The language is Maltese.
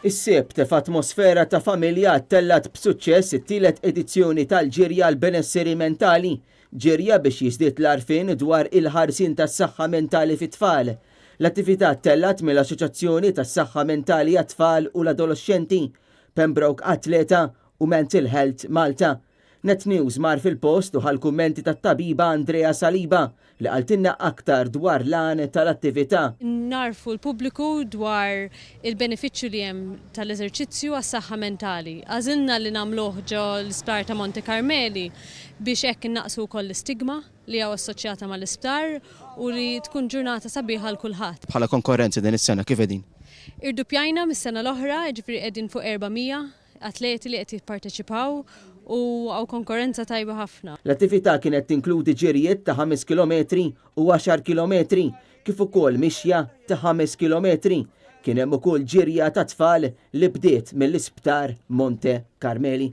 Is-Sibt, f'atmosfera ta' familja ttellgħet b'suċċess it-tielet edizzjoni tal-Ġirja għall-Benesseri Mentali, ġirja biex jiżdied l-għarfien dwar il-ħarsien tas-saħħa mentali fit-tfal. L-attività ttellgħet mill-Assoċjazzjoni tas-Saħħa Mentali għat-Tfal u l-Adoloxxenti, Pembroke Athleta u Mental Health Malta. Net News mar fil-post u ħa l-kummenti tat-tabiba Andrea Saliba li qaltilna aktar dwar l-għan tal-attività. Ngħarrfu l-pubbliku dwar il-benefiċċju li hemm tal-eżerċizzju għas-saħħa mentali. Għażilna li nagħmluh ġo l-Isptar ta' Monte Carmeli biex hekk innaqqsu wkoll l-istigma li hawn assoċjata mal-isptar u li tkun ġurnata sabiħa għal kulħadd. Bħala konkorrenza din is-sena kif qegħdin? Irduppjajna mis-sena l-oħra, jiġifieri qegħdin fuq 400 atleti li qed jipparteċipaw u hawn konkorrenza tajba ħafna. L-attività kienet tinkludi ġirjiet ta' ħames kilometri u għaxar kilometri kif ukoll mixja ta' ħames kilometri. Kien hemm ukoll ġirja tat-tfal li bdiet mill-Isptar Monte Carmeli.